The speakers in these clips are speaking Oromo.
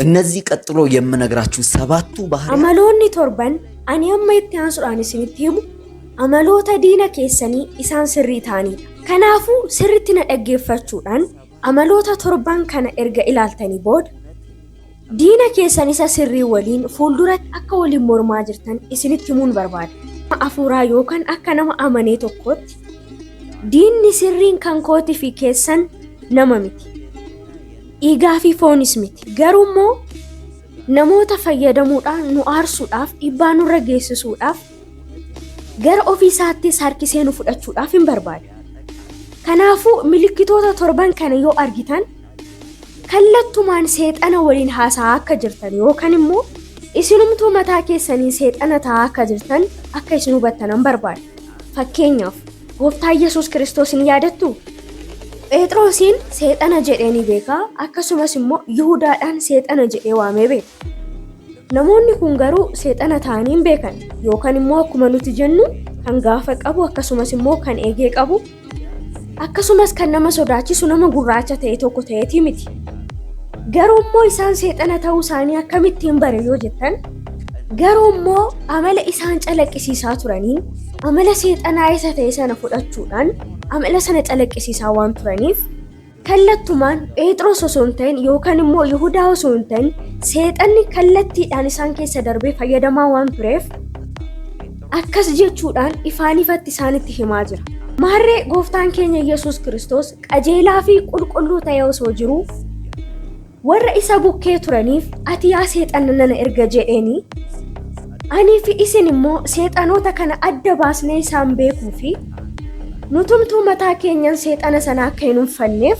እነዚህ ቀጥሎ የምነግራችሁ ሰባቱ ባህሪያት Amaloonni torban ani amma itti aansuudhaan isinitti himu amaloota diina keessanii isaan sirrii ta'anidha. Kanaafuu sirriitti na dhaggeeffachuudhaan amaloota torban kana erga ilaaltanii booda diina keessan isa sirrii waliin fuulduratti akka waliin mormaa jirtan isinitti himuun barbaada. Afuuraa yookaan akka nama amanee tokkootti diinni sirriin kan kootii fi keessan nama miti. Dhiigaa fi foonis miti. Garuu immoo namoota fayyadamuudhaan nu aarsuudhaaf, dhiibbaa nurra geessisuudhaaf, gara ofiisaattis harkisee nu fudhachuudhaaf hin barbaada. Kanaafuu milikkitoota torban kana yoo argitan kallattumaan seexana waliin haasa'aa akka jirtan yookaan immoo isinumtuu mataa keessanii seexana ta'aa akka jirtan akka isin hubattanan barbaada. Fakkeenyaaf, Gooftaa Yesuus Kiristoos ni yaadattu? Phexrosiin seexana jedhee ni beeka, akkasumas immoo Yihudaadhaan seexana jedhee waamee beeka. Namoonni kun garuu seexana ta'anii hin beekan, yookaan immoo akkuma nuti jennu kan gaafa qabu, akkasumas immoo kan eegee qabu, akkasumas kan nama sodaachisu nama gurraacha ta'e tokko ta'eetii miti. Garuu immoo isaan seexana ta'uu isaanii akkamittiin bare yoo jettan, garuu immoo amala isaan calaqqisiisaa turaniin, amala seexanaa isa ta'e sana fudhachuudhaan amala sana calaqqisiisaa waan turaniif, kallattumaan Phexros osoo hin ta'in yookaan immoo Yihudaa osoo hin ta'in seexanni kallattiidhaan isaan keessa darbee fayyadamaa waan tureef akkas jechuudhaan ifaan ifatti isaanitti himaa jira. Maarree Gooftaan keenya Yesuus Kiristoos qajeelaa fi qulqulluu ta'ee osoo jiruu warra isa bukkee turaniif "Ati yaa seexana nana" erga jedheeni, anii fi isin immoo seexanoota kana adda baasnee isaan beekuu fi nutumtuu mataa keenyan seexana sana akka hin uffanneef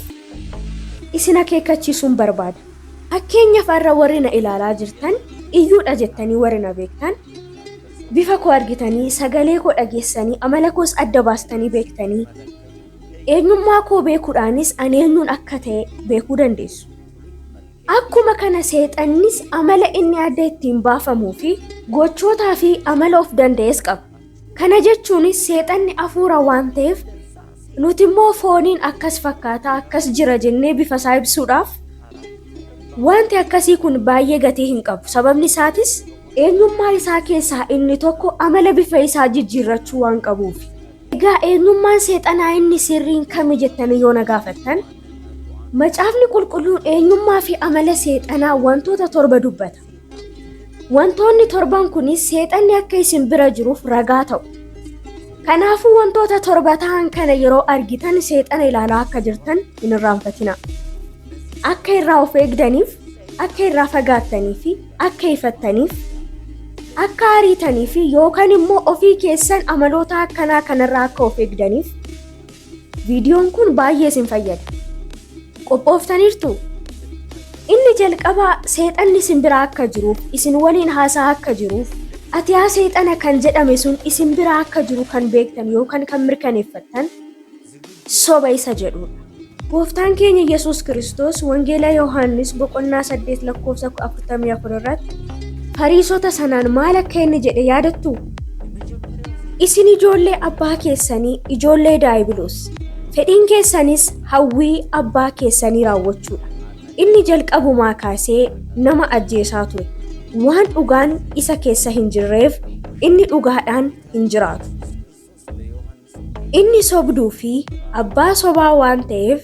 isin akeekkachiisuun barbaada. Fakkeenyaaf, har'a warri na ilaalaa jirtan, iyyuudha jettanii warri na beektan, bifa koo argitanii, sagalee koo dhageessanii, amala koos adda baastanii beektanii, eenyummaa koo beekuudhaanis ani eenyuun akka ta'e beekuu dandeessu. Akkuma kana seexannis amala inni adda ittiin baafamuu fi gochootaa fi amala of danda'es qaba. Kana jechuunis seexanni hafuura waan ta'eef nuti immoo fooniin akkas fakkaata, akkas jira jennee bifa isaa ibsuudhaaf wanti akkasii kun baay'ee gatii hin qabu. Sababni isaatis eenyummaa isaa keessaa inni tokko amala bifa isaa jijjiirrachuu waan qabuuf. Egaa eenyummaan seexanaa inni sirriin kami jettanii yoo na gaafattan, Macaafni Qulqulluun eenyummaa fi amala seexanaa wantoota torba dubbata. Wantoonni torban kunis seexanni akka isin bira jiruuf ragaa ta'u. Kanaafuu wantoota torba ta'an kana yeroo argitan seexana ilaalaa akka jirtan hin irraanfatina. Akka irraa of eegdaniif, akka irraa fagaattanii fi akka ifattaniif, akka ariitanii fi yookaan immoo ofii keessan amaloota akkanaa kanarraa akka of eegdaniif viidiyoon kun baay'ee isin fayyada. Qophooftaniirtu? Inni jalqabaa seexanni isin bira akka jiruuf, isin waliin haasaa akka jiruuf, "Ati yaa seexana" kan jedhame sun isin bira akka jiru kan beektan yookaan kan mirkaneeffattan soba isa jedhudha. Gooftaan keenya Yesuus Kiristoos Wangeela Yohaannis boqonnaa 8 lakkoofsa 44 irratti Fariisota sanaan maal akka inni jedhe yaadattu? "Isin ijoollee abbaa keessanii, ijoollee Daayibiloos. Fedhiin keessanis hawwii abbaa keessanii raawwachuudha. Inni jalqabumaa kaasee nama ajjeesaa ture. Waan dhugaan isa keessa hin jirreef inni dhugaadhaan hin jiraatu. Inni sobduu fi abbaa sobaa waan ta'eef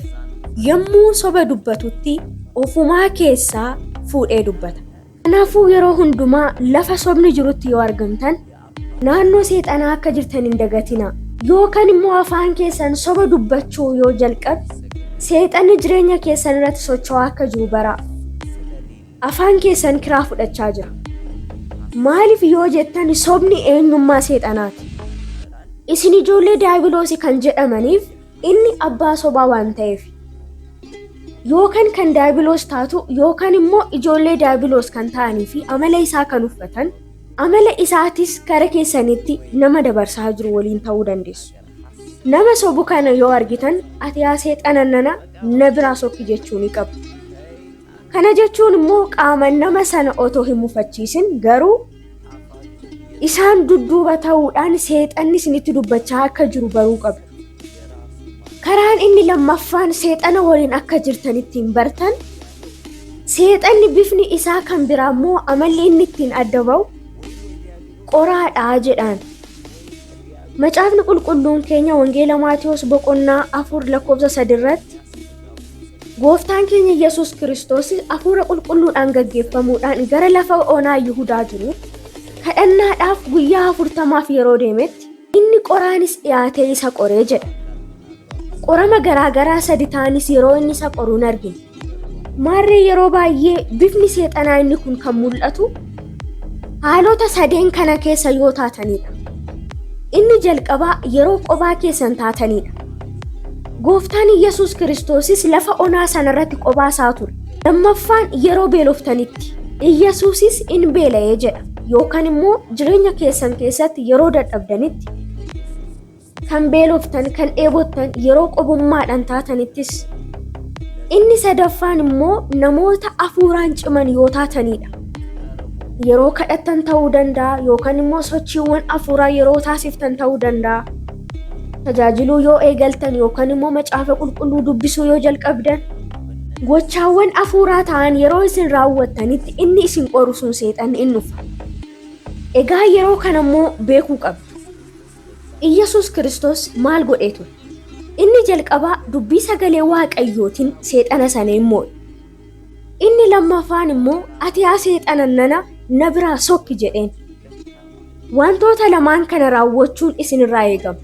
yommuu soba dubbatutti ofumaa keessaa fuudhee dubbata." Kanaafuu yeroo hundumaa lafa sobni jirutti yoo argamtan naannoo seexanaa akka jirtan hin dagatinaa. Yookaan immoo afaan keessan soba dubbachuu yoo jalqabe seexanni jireenya keessan irratti socho'aa akka jiru baraa. Afaan keessan kiraa fudhachaa jira. Maaliif yoo jettan, sobni eenyummaa seexanaati. Isin ijoollee daabiloosii kan jedhamaniif inni abbaa sobaa waan ta'eef. Yookaan kan daabiloos taatu yookaan immoo ijoollee daabiloos kan ta'anii fi amala isaa kan uffatan, amala isaatis gara keessanitti nama dabarsaa jiru waliin ta'uu dandeessu. Nama sobu kana yoo argitan, "Ati yaa seexana nana, na biraa sokki" jechuu ni qabu. Kana jechuun immoo qaama nama sana otoo hin mufachiisin garuu isaan dudduuba ta'uudhaan seexanni isinitti dubbachaa akka jiru baruu qabdu. Karaan inni lammaffaan seexana waliin akka jirtan ittiin bartan, Seexanni bifni isaa kan biraa immoo amalli inni ittiin adda ba'u qoraadhaa jedhaan. Macaafni qulqulluun keenya Wangeela Maatiyos boqonnaa 4 lakkoofsa 3 irratti Gooftaan keenya Yesuus Kiristoos hafuura qulqulluudhaan gaggeeffamuudhaan gara lafa onaa Yihudaa jiru kadhannaadhaaf guyyaa 40f yeroo deemetti inni qoraanis dhiyaatee isa qoree jedha. Qorama garaagaraa sadi ta'anis yeroo inni isa qoru hin argine. Maarree yeroo baay'ee bifni seexanaa inni kun kan mul'atu haalota sadeen kana keessa yoo taatanidha. Inni jalqabaa yeroo qobaa keessan taatanidha. Gooftaan Yesuus Kiristoosis lafa onaa sanarratti qobaa isaa ture. Lammaffaan yeroo beeloftanitti. Iyyasuusis in beela'ee jedha. Yookaan immoo jireenya keessan keessatti yeroo dadhabdanitti kan beeloftan, kan dheebottan, yeroo qobummaadhaan taatanittis. Inni sadaffaan immoo namoota hafuuraan ciman yoo taatanidha. Yeroo kadhattan ta'uu danda'a yookaan immoo sochiiwwan hafuuraa yeroo taasiftan ta'uu danda'a. Tajaajiluu yoo eegaltan yookaan immoo macaafa qulqulluu dubbisuu yoo jalqabdan gochaawwan hafuuraa ta'an yeroo isin raawwattanitti inni isin qoru sun seexanni in dhufa. Egaa yeroo kana immoo beekuu qabdu. Iyyasuus Kiristoos maal godhee ture? Inni jalqabaa dubbii sagalee Waaqayyootiin seexana sana hin moo'e. Inni lammaffaan immoo ati yaa seexana nana na biraa sokki jedheen. Wantoota lamaan kana raawwachuun isinirraa eegama.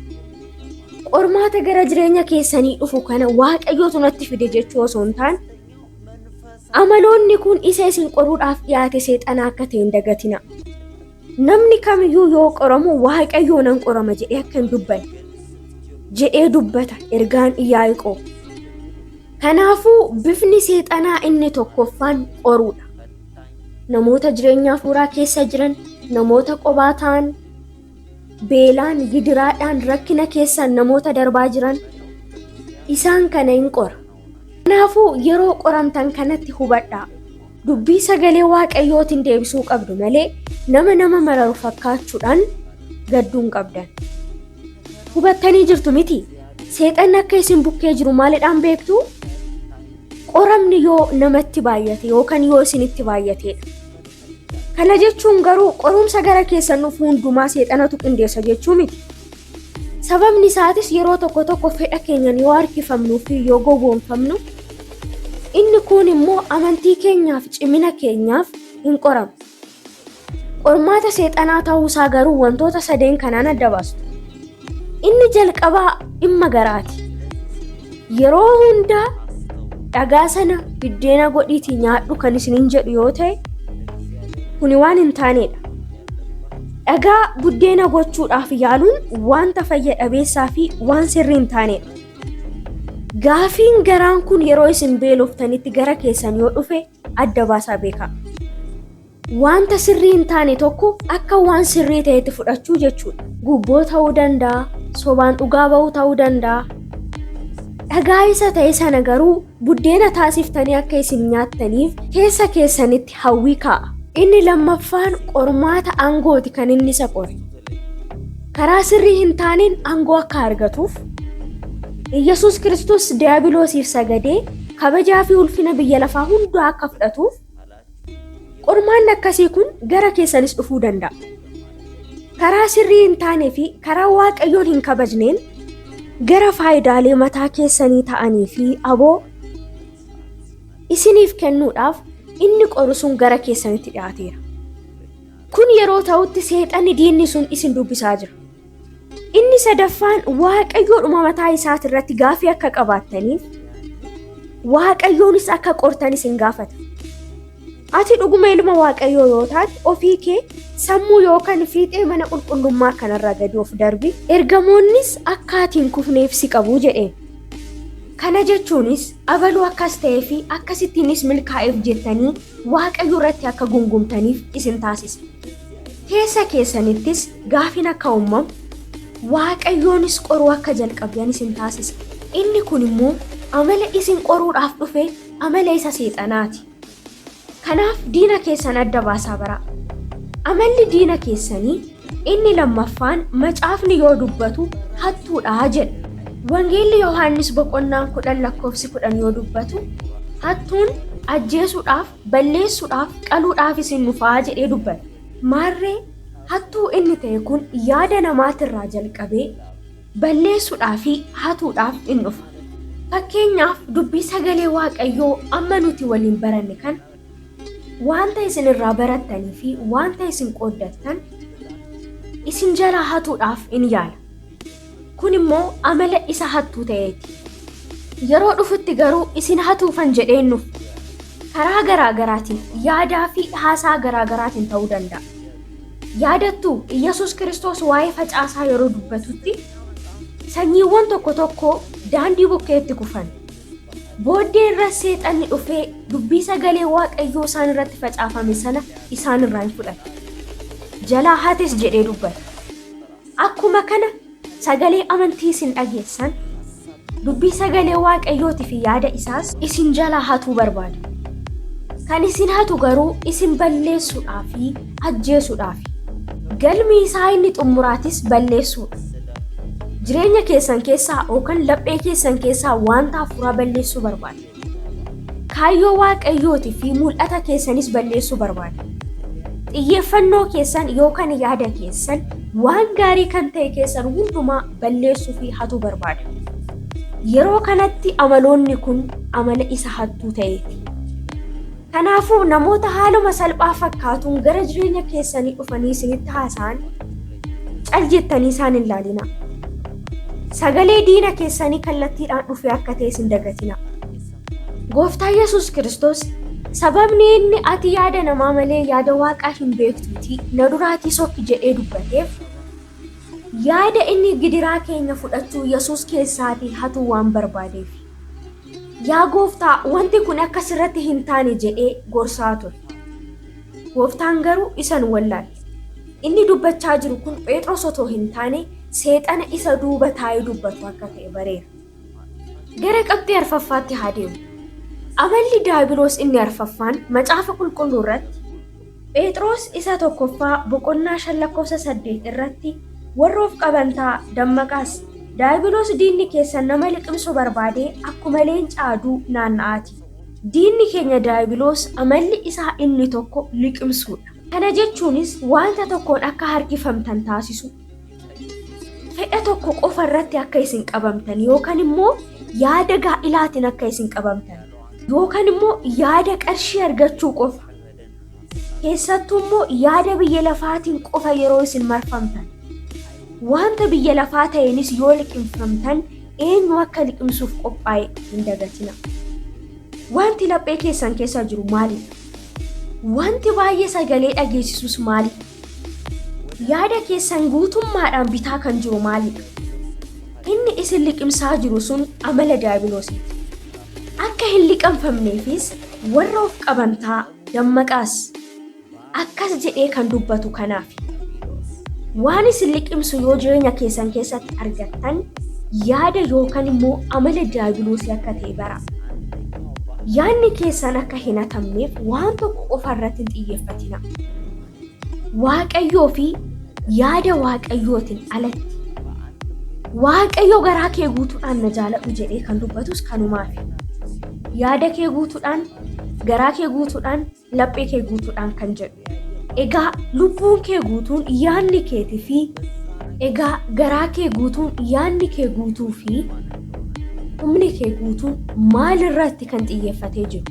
Qormaata gara jireenya keessanii dhufu kana Waaqayyootu natti fide jechuu osoo hin taane amaloonni kun isa isin qoruudhaaf dhiyaate seexana akka ta'e hin dagatina. Namni kamiyyuu yoo qoramu Waaqayyoo nan qorama jedhee akka hin dubbanne jedhee dubbata ergaan Yaaqoob. Kanaafuu bifni seexanaa inni tokkoffaan qoruudha. Namoota jireenya hafuuraa keessa jiran, namoota qobaa ta'an, beelaan, gidiraadhaan, rakkina keessaan namoota darbaa jiran isaan kana hin qora. Kanaafuu yeroo qoramtan kanatti hubadhaa. Dubbii sagalee Waaqayyootiin deebisuu qabdu malee nama nama mararu fakkaachuudhaan gadduu hin qabdan. Hubattanii jirtu miti? Seexanni akka isin bukkee jiru maalidhaan beektu? Qoramni yoo namatti baay'ate yookaan yoo isinitti baay'atedha. Kana jechuun garuu qorumsa gara keessan dhufu hundumaa seexanatu qindeessa jechuu miti. Sababni isaatis yeroo tokko tokko fedha keenyan yoo harkifamnuu fi yoo gowwoomfamnu inni kun immoo amantii keenyaaf cimina keenyaaf hin qoramu. Qormaata seexanaa ta'uusaa garuu wantoota sadeen kanaan adda baastu. Inni jalqabaa dhimma garaati. Yeroo hundaa dhagaa sana biddeena godhiitii nyaadhu kan isiniin jedhu yoo ta'e kuni waan hin taanedha. Dhagaa buddeena gochuudhaaf yaaluun wanta fayya dhabeessaa fi waan sirrii hin taanedha. Gaafiin garaan kun yeroo isin beeloftanitti gara keessan yoo dhufe adda baasaa beekaa. Wanta sirrii hin taane tokko akka waan sirrii ta'etti fudhachuu jechuudha. Gubboo ta'uu danda'a, sobaan dhugaa ba'uu ta'uu danda'a. Dhagaa isa ta'e sana garuu buddeena taasiftanii akka isin nyaattaniif keessa keessanitti hawwii kaa'a. Inni lammaffaan qormaata aangooti kan inni isa qore. Karaa sirrii hin taaneen aangoo akka argatuuf Iyyasuus Kiristoos diiyaabiloosiif sagadee kabajaa fi ulfina biyya lafaa hundaa akka fudhatuuf qormaanni akkasii kun gara keessanis dhufuu danda'a. Karaa sirrii hin taanee fi karaa Waaqayyoon hin kabajneen gara faayidaalee mataa keessanii ta'anii fi aboo isiniif kennuudhaaf inni qoru sun gara keessanitti dhiyaateera. Kun yeroo ta'utti seexanni diinni sun isin dubbisaa jira. Inni sadaffaan Waaqayyoodhuma mataa isaati irratti gaafii akka qabaattaniif Waaqayyoonis akka qortan isin gaafata. Ati dhuguma ilma Waaqayyoo yoo taate ofii kee sammuu yookaan fiixee mana qulqullummaa kanarraa gadi of darbi ergamoonnis akka ati hin kufneef si qabu jedheen. Kana jechuunis abaluu akkas ta'ee fi akkasittiinis milkaa'eef jettanii Waaqayyo irratti akka gungumtaniif isin taasisa. Keessa keessanittis gaafiin akka uumamu Waaqayyoonis qoruu akka jalqabdan isin taasisa. Inni kun immoo amala isin qoruudhaaf dhufe amala isa seexanaati. Kanaaf diina keessan adda baasaa baraa. Amalli diina keessanii inni lammaffaan macaafni yoo dubbatu hattuudha jedha. Wangeelli Yohaannis boqonnaan 10 lakkoofsi 10 yoo dubbatu hattuun Ajjeesuudhaaf, balleessuudhaaf, qaluudhaafis in dhufaa jedhee dubbate. Maarree hattuu inni ta'e kun yaada namaatirraa jalqabee balleessuudhaa fi hatuudhaaf in dhufa. Fakkeenyaaf dubbii sagalee Waaqayyoo amma nuti waliin baranne kana wanta isin irraa barattanii fi wanta isin qooddattan isin jalaa hatuudhaaf in yaala. Kun immoo amala isa hattuu ta'eeti. Yeroo dhufutti garuu isin hatuufan jedhee hin dhufu. Karaa garaa garaatiin yaadaa fi haasaa garaa garaatiin ta'uu danda'a. Yaadattuu Iyyasuus Kiristoos waa'ee facaasaa yeroo dubbatutti sanyiiwwan tokko tokko daandii bukkeetti kufan. Booddee irra seexanni dhufee dubbii sagalee Waaqayyoo isaan irratti facaafame sana isaan irraa hin fudhate. Jalaa hates jedhee dubbata. Akkuma kana sagalee amantii isin dhageessan dubbii sagalee Waaqayyootii fi yaada isaas isin jalaa hatuu barbaada. Kan isin hatu garuu isin balleessuudhaa fi ajjeesuudhaafi. Galmi isaa inni xumuraatis balleessuudha. Jireenya keessan keessaa yookaan laphee keessan keessaa wanta hafuuraa balleessuu barbaada. Kaayyoo Waaqayyootii fi mul'ata keessanis balleessuu barbaada. Xiyyeeffannoo keessan yookaan yaada keessan waan gaarii kan ta'e keessan hundumaa balleessuu fi hatuu barbaada. Yeroo kanatti amaloonni kun amala isa hattuu ta'eeti. Kanaafuu namoota haaluma salphaa fakkaatuun gara jireenya keessanii dhufanii isinitti haasa'an cal jettanii isaan hin laalina. Sagalee diina keessanii kallattiidhaan dhufe akka ta'e isin dagatina. Gooftaa Yesuus Kiristoos sababni inni ati yaada namaa malee yaada Waaqaa hin beektuutii na duraatii sokki jedhee dubbateef yaada inni gidiraa keenya fudhachuu Yesuus keessaatii hatuu waan barbaadeef. Yaa gooftaa wanti kun akka sirratti hin taane jedhee gorsaa ture. Gooftaan garuu isa hin wallaalle. Inni dubbachaa jiru kun Phexros otoo hin taane seexana isa duuba taa'ee dubbatu akka ta'e bareera. Gara qabxii arfaffaatti haa deemu. Amalli Daabiloos inni arfaffaan Macaafa Qulqulluu irratti Phexros isa tokkoffaa boqonnaa 5 lakkoofsa 8 irratti warra of qaban ta'a dammaqaas Daabiloos diinni keessan nama liqimsu barbaadee akkuma leenca aduu naanna'aati. Diinni keenya Daabiloos amalli isaa inni tokko liqimsuudha. Kana jechuunis wanta tokkoon akka harkifamtan taasisuu. Fedha tokko qofa irratti akka isin qabamtan yookaan immoo yaada gaa'ilaatiin akka isin qabamtan yookaan immoo yaada qarshii argachuu qofa. Keessattuu immoo yaada biyya lafaatiin qofa yeroo isin marfamtan. Wanta biyya lafaa ta'eenis yoo liqimfamtan eenyu akka liqimsuuf qophaa'e hin dagatina. Wanti laphee keessan keessa jiru maalidha? Wanti baay'ee sagalee dhageessisus maalidha? Yaada keessan guutummaadhaan bitaa kan jiru maalidha? Inni isin liqimsaa jiru sun amala diyaabiloosiiti. Akka hin liqamfamneefis warra of qaban ta'a dammaqaas. Akkas jedhee kan dubbatu kanaafi. Waan isin liqimsu yoo jireenya keessan keessatti argattan yaada yookaan immoo amala diyaabiloosii akka ta'e bara. Yaadni keessan akka hin hatamneef waan tokko qofa irratti hin xiyyeeffatina. Waaqayyoo fi yaada Waaqayyootiin alatti. Waaqayyo garaa kee guutuudhaan na jaaladhu jedhee kan dubbatus kanumaafi. Yaada kee guutuudhaan, garaa kee guutuudhaan, laphee kee guutuudhaan kan jedhu. Egaa lubbuun kee guutuun yaadni keetii fi egaa garaa kee guutuun yaadni kee guutuu fi humni kee guutuun maal irratti kan xiyyeeffatee jiru?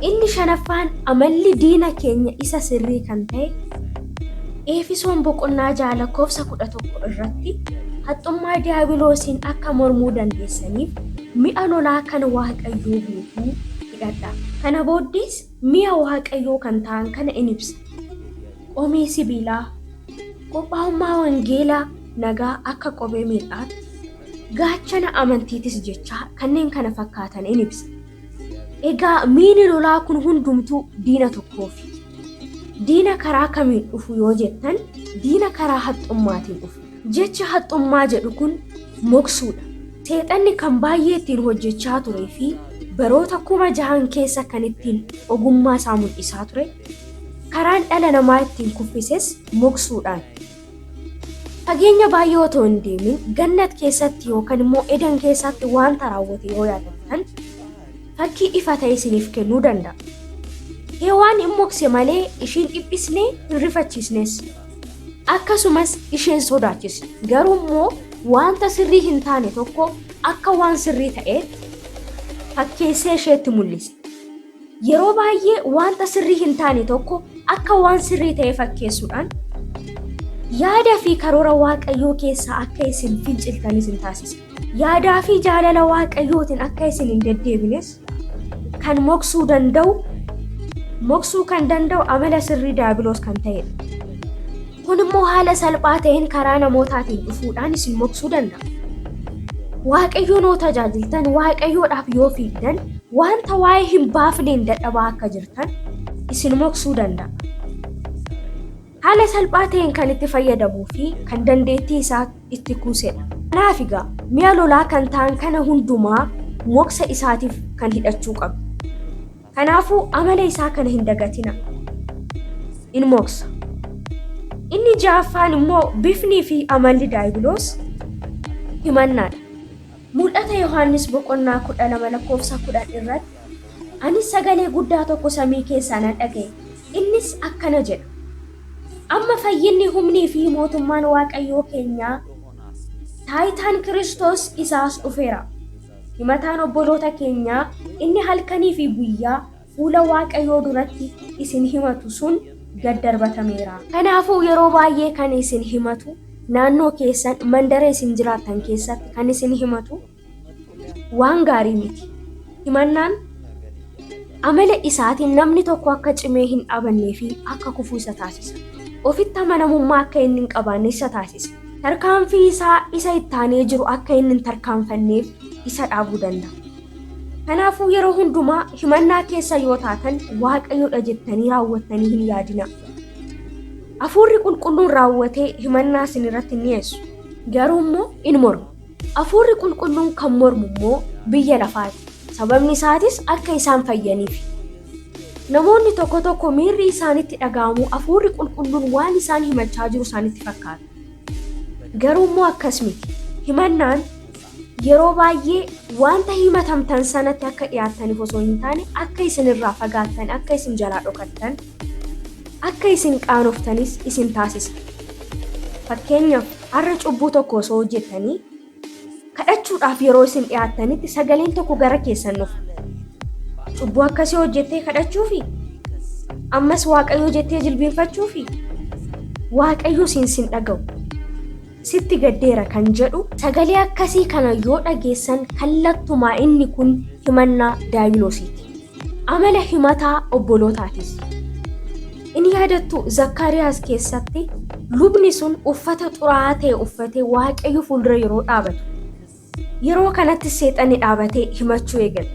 Inni shanaffaan amalli diina keenya isa sirrii kan ta'e Eefisoon boqonnaa 6 lakkoofsa 11 irratti haxxummaa diiyaabiloosiin akka mormuu dandeessaniif mi'a lolaa kan Waaqayyoo guutuu hidhadhaa. Kana booddees mi'a Waaqayyoo kan ta'an kana in ibsa. Qomee sibiilaa, qophaa'ummaa wangeela nagaa akka kophee miil'aatti, gaachana amantiitis jechaa kanneen kana fakkaatan in ibsa. Egaa miini lolaa kun hundumtuu diina tokkoofi. Diina karaa kamiin dhufu yoo jettan diina karaa haxxummaatiin dhufu. Jechi haxxummaa jedhu kun moksuudha. Seexanni kan baay'ee ittiin hojjechaa turee fi baroota 6000 keessa kan ittiin ogummaa isaa mul'isaa ture, karaan dhala namaa ittiin kuffises moksuudhaan. Fageenya baay'ee otoo hin deemin Gannat keessatti yookaan immoo Eden keessatti wanta raawwate yoo yaadattan, fakkii ifa ta'e isiniif kennuu danda'a. Hewaan hin mokse malee ishiin dhiphisnee hin rifachiisnes. Akkasumas isheen sodaachise. Garuu immoo wanta sirrii hin taane tokko akka waan sirrii ta'eetti fakkeessee isheetti mul'ise. Yeroo baay'ee wanta sirrii hin taane tokko akka waan sirrii ta'e fakkeessuudhaan yaada fi karoora Waaqayyoo keessaa akka isin finciltan isin taasisa. Yaadaa fi jaalala Waaqayyootiin akka isin hin deddeebines kan moksuu danda'u moksuu kan danda'u amala sirrii daabiloos kan ta'edha. Kun immoo haala salphaa ta'een karaa namootaatiin dhufuudhaan isin moksuu danda'a. Waaqayyoon yoo tajaajiltan, Waaqayyoodhaaf yoo fiigdan, wanta waa'ee hin baafneen dadhabaa akka jirtan isin moksuu danda'a. Haala salphaa ta'een kan itti fayyadamuu fi kan dandeettii isaa itti kuusedha. Kanaaf egaa mi'a lolaa kan ta'an kana hundumaa moksa isaatiif kan hidhachuu qabdu. Kanaafuu amala isaa kana hin dagatina. In moksa. Inni ja'affaan immoo bifnii fi amalli daayibiloos himannaadha. Mul'ata Yohaannis boqonnaa 12 lakkoofsa 10 irratti anis sagalee guddaa tokko samii keessaa nan dhaga'e. Innis akkana jedha. Amma fayyinni humnii fi mootummaan Waaqayyoo keenyaa taayitaan Kiristoos isaas dhufeera. Himataan obboloota keenyaa inni halkanii fi guyyaa fuula Waaqayyoo duratti isin himatu sun gad darbatameera. Kanaafuu yeroo baay'ee kan isin himatu naannoo keessan mandara isin jiraattan keessatti kan isin himatu waan gaarii miti. Himannaan amala isaatiin namni tokko akka cimee hin dhaabannee fi akka kufu isa taasisa. Ofitti amanamummaa akka inni hin qabaanne isa taasisa. Tarkaanfii isaa isa ittaanee jiru akka inni hin tarkaanfanneef isa dhaabuu danda'a. Kanaafuu yeroo hundumaa himannaa keessa yoo taatan Waaqayyoodha jettanii raawwattanii hin yaadina. Hafuurri qulqulluun raawwatee himannaa isin irratti hin dhiyeessu. Garuu immoo in morma. Hafuurri qulqulluun kan mormu immoo biyya lafaati. Sababni isaatis akka isaan fayyaniif. Namoonni tokko tokko miirri isaanitti dhaga'amu hafuurri qulqulluun waan isaan himachaa jiru isaanitti fakkaata. Garuu immoo akkas miti. Himannaan yeroo baay'ee wanta himatamtan sanatti akka dhiyaattaniif osoo hin taane akka isin irraa fagaattan, akka isin jalaa dhokattan, akka isin qaanoftanis isin taasisa. Fakkeenyaaf har'a cubbuu tokko osoo hojjettanii kadhachuudhaaf yeroo isin dhiyaattanitti sagaleen tokko gara keessan dhufa. Cubbuu akkasii hojjettee kadhachuufi? Ammas Waaqayyoo jettee jilbeenfachuufi? Waaqayyo siin sin dhaga'u. Sitti gaddeera kan jedhu sagalee akkasii kana yoo dhageessan kallattumaa inni kun himannaa daabiloosiiti. Amala himataa obbolootaatis. Inni yaadattu Zakkaariyaas keessatti lubni sun uffata xuraa'aa ta'e uffatee Waaqayyo fuuldura yeroo dhaabatu. Yeroo kanatti seexanni dhaabatee himachuu eegale.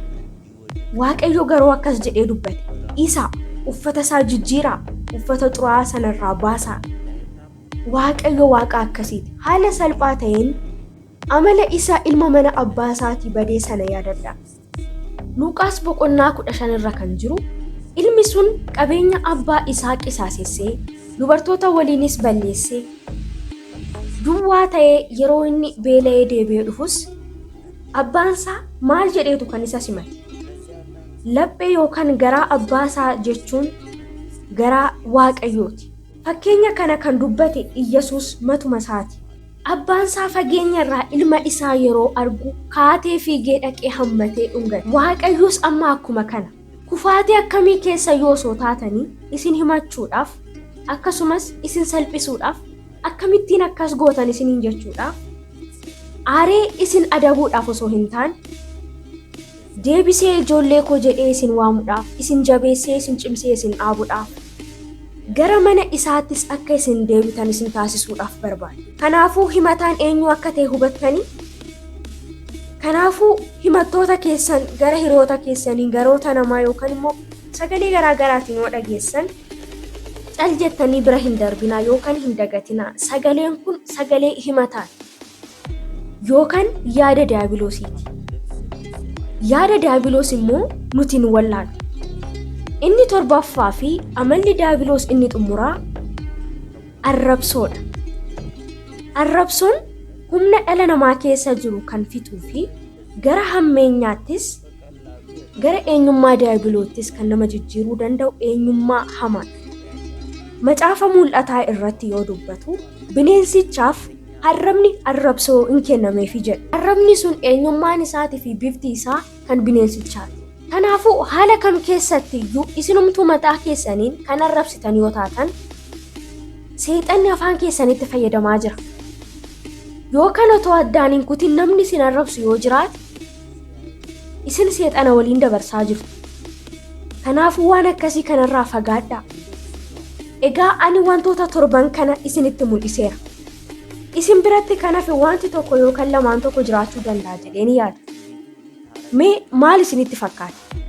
Waaqayyo garuu akkas jedhee dubbate. Isa uffata isaa jijjiiraa, uffata xuraa'aa sanarraa baasaa. Waaqayyo waaqa akkasiiti. Haala salphaa ta'een amala isa ilma mana abbaa isaatii badee sana yaadadha. Luqaas boqonnaa 15 irra kan jiru ilmi sun qabeenya abbaa isaa qisaasessee dubartoota waliinis balleessee duwwaa ta'ee yeroo inni beela'ee deebi'ee dhufus abbaan isaa maal jedheetu kan isa simate? Laphee yookaan garaa abbaa isaa jechuun garaa Waaqayyooti. Fakkeenya kana kan dubbate Iyyasuus matuma isaati. Abbaan isaa fageenya irraa ilma isaa yeroo argu kaatee fiigee dhaqee hammatee dhungate. Waaqayyos amma akkuma kana. Kufaatii akkamii keessa yoo osoo taatanii isin himachuudhaaf akkasumas isin salphisuudhaaf akkamittiin akkas gootan isiniin jechuudhaaf aaree isin adabuudhaaf osoo hin taane deebisee ijoollee koo jedhee isin waamuudhaaf isin jabeessee isin cimsee isin dhaabuudhaaf gara mana isaattis akka isin deebitan isin taasisuudhaaf barbaada. Kanaafuu himataan eenyu akka ta'e hubattanii? Kanaafuu himattoota keessan gara hiriyoota keessanii garoota namaa yookaan immoo sagalee garaa garaatiin yoo dhageessan cal jettanii bira hin darbinaa yookaan hin dagatinaa. Sagaleen kun sagalee himataati yookaan yaada diyaabiloosiiti. Yaada diyaabiloos immoo nuti hin wallaalu. Inni torbaffaa fi amalli diyaabiloos inni xumuraa arrabsoodha. Arrabsoon humna dhala namaa keessa jiru kan fixuu fi gara hammeenyaattis Gara eenyummaa diyaabiloottis kan nama jijjiiruu danda'u eenyummaa hamaadha. Macaafa Mul'ataa irratti yoo dubbatu bineensichaaf arrabni arrabsoo hin kennameefi jedha. Arrabni sun eenyummaan isaatii fi bifti isaa kan bineensichaati. Kanaafuu haala kam keessatti iyyuu isinumtuu mataa keessaniin kan arrabsitan yoo taatan seexanni afaan keessanitti fayyadamaa jira. Yoo kana otoo addaan hin kutin namni isin arrabsu yoo jiraate isin seexana waliin dabarsaa jirtu. Kanaafuu waan akkasii kanarraa fagaadhaa. Egaa ani wantoota torban kana isinitti mul'iseera. Isin biratti kan hafe wanti tokko yookaan lamaan tokko jiraachuu danda'a jedheen yaada. Mee maal isinitti fakkaata?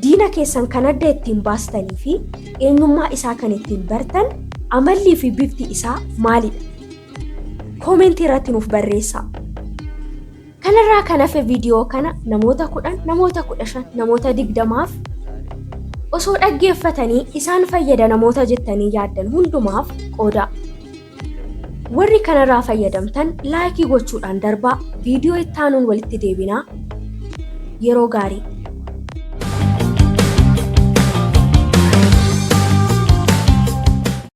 Diina keessan kan adda ittiin baastanii fi eenyummaa isaa kan ittiin bartan amallii fi bifti isaa maalidha? Koomentii irratti nuuf barreessaa. Kanarraa kan hafe viidiyoo kana namoota 10, namoota 15, namoota 20f osoo dhaggeeffatanii isaan fayyada namoota jettanii yaaddan hundumaaf qoodaa. Warri kanarraa fayyadamtan laayikii gochuudhaan darbaa. Viidiyoo itti aanuun walitti deebinaa. Yeroo gaarii.